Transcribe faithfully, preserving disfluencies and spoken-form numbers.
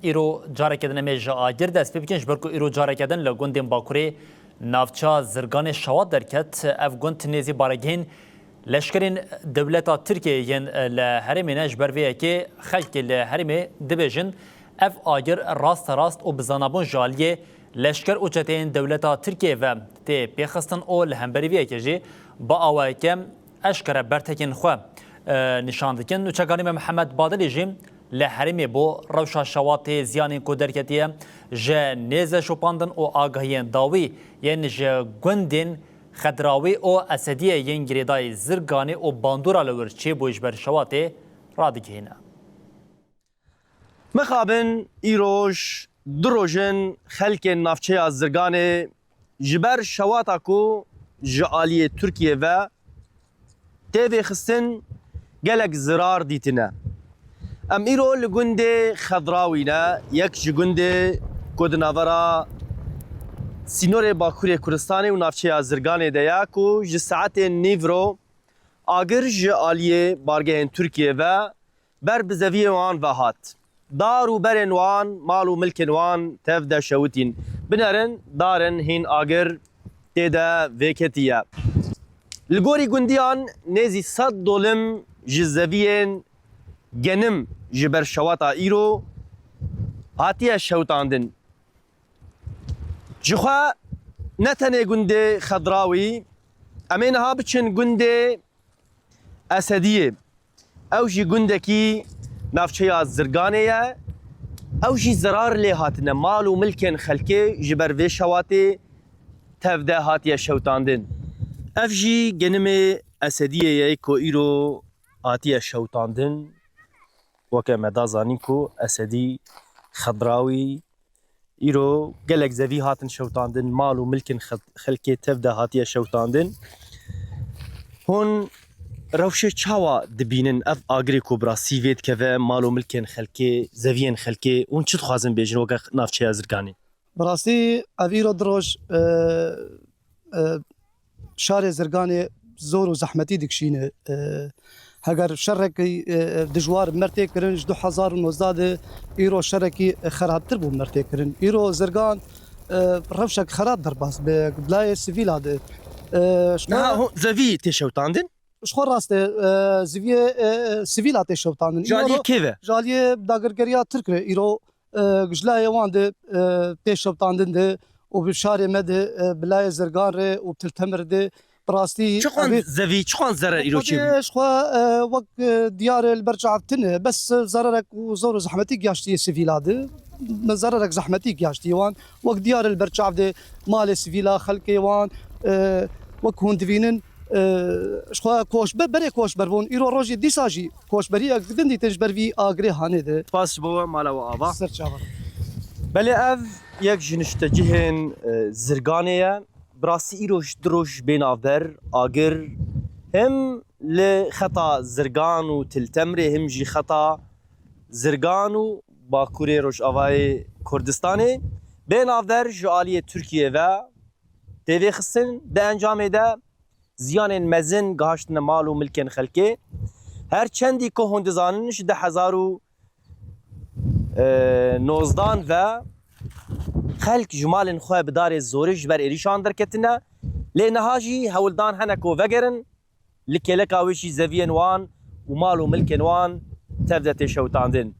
Îro careke din em ê ji agir dest pê bikin, ji ber ku îro careke din li gundên Bakurê navça Zirganê şewat derket. Ev gund nêzî baregehên leşkerên dewleta Tirkiyê yên li herêmê ne, ji ber vê yekê xelkê li herêmê dibêjin, ev agir rasterast û bi zanabûn ji aliyê leşker û çeteyên dewleta Tirkiyê ve tê pêxistin û li hemberî vê yekê jî bi awayeke eşkere bertekên xwe, e, nîşan dikin. Nûçekanê me Mihemed Badilî jî li herêmê bû. Rewşa şewatê ziyanên ku derketiye ji nêze şopandin û agahiyên dawî yên ji gundên Xedrawî û Esediyê yên girêdayî Zirganê û bandora li wir çêbûyî ji ber şewatê radigihîne. Mixabin îroj du roj in xelkên navçeya Zirganê ji ber şewata ku ji aliyê Tirkiyê ve tê vêxistin gelek zirar dîtine. Em îro li gundê Xedrawî ne, yek ji gundê ku di navbera sînorê Bakurê Kurdistanê û navçeya Zirganê de ye, ku ji saetên nîvro agir ji aliyê bargehên Tirkiyê ve ber bi zeviyên wan ve hat. Dar û berên wan, mal û milkên wan tev de şewitîn. Binerin, dar in hîn agir tê de vêketiye. Li gorî gundiyan nêzî sed dolim ji zeviyên genim ji ber şewata îro hatiye şewitandin. Ji xwe ne tenê gundê Xedrawî, em ê niha biçin gundê Esediyê. Ew jî gundekî navçeya Zirganê ye. Ew jî zerar lê hatine. Mal û milkên xelkê ji ber vê şewatê tev de hatiye şewitandin. Ev jî genimê Esediyê ye ku îro hatiye şewitandin. Weke me da zanîn ku Esedî, Xedrawî, îro gelek zevî hatin şewitandin, mal û milkên xel-, xelkê tev de hatiye şewitandin. Hûn rewşê çawa dibînin ev agirê ku bi rastî vê dikeve mal û milkên xelkê, zeviyên xelkê, hûn çi dixwazin bêjin weke navçeya Zirganê? Bi rastî ev îro du roj, e, e, şarê Zirganê zor û zehmetî dikişîne. E, heger şerekî, e, dijwar bi me re tê kirin, ji du hezar û nozdeh de îro şerekî xerabtir bû bi me re tê kirin. Îro Zirgan, e, rewşek xerab derbas bi, bi layê sivîla de. E, ji xwe Niha hûn zevî tê şewitandin? Ji xwe rast e, e, ziviyê, e, e, sivîla tê şewitandin. Ji aliyê kê ve? Ji aliyê dagirkeriya Tirk re îro e, ji layê wan de, e, tê şewitandin de û bi şarê me de, e, bi layê Zirgan re û Til Temir de bi rastî Çiqan evê zevî, çiqan zerer îro çêbû? Xwedê ji xwe, e, wek, e, diyar e li ber çav tune. Bes, e, zererek û zor û zehmetî gihaştiye sivîla de. Me zererek zehmetî gihaştiye wan. Wek diyar e li ber çav de malê sivîla, xelkê wan, e, wek hûn divînin, e, ji xwe koçber, berê koçber bûn. Îro rojê dîsa jî koçberiyek din dîtin ji ber vî agirê hanê de. Spas ji bo we, mala we ava. Ser çava. Belê ev yek ji niştecihên, e, Zirganê ye. Bi rastî îro ji du roj bê navber agir him li xeta Zirgan û Til Temrê, him jî xeta Zirgan û Bakurê Rojavayê Kurdistanê bê navber ji aliyê Tirkiyê ve tê vêxistin. Di encamê de ziyanên mezin gihaştine mal û milkên xelkê. Her çendî ku hûn dizanin, ji du hezar û nozdan ve xelk ji malên xwe bi darê zorê ji ber êrîşan derketine. Lê niha jî hewldan hene ku vegerin, li kêleka wê jî zeviyên wan û mal û milkên wan tev de tê şewitandin.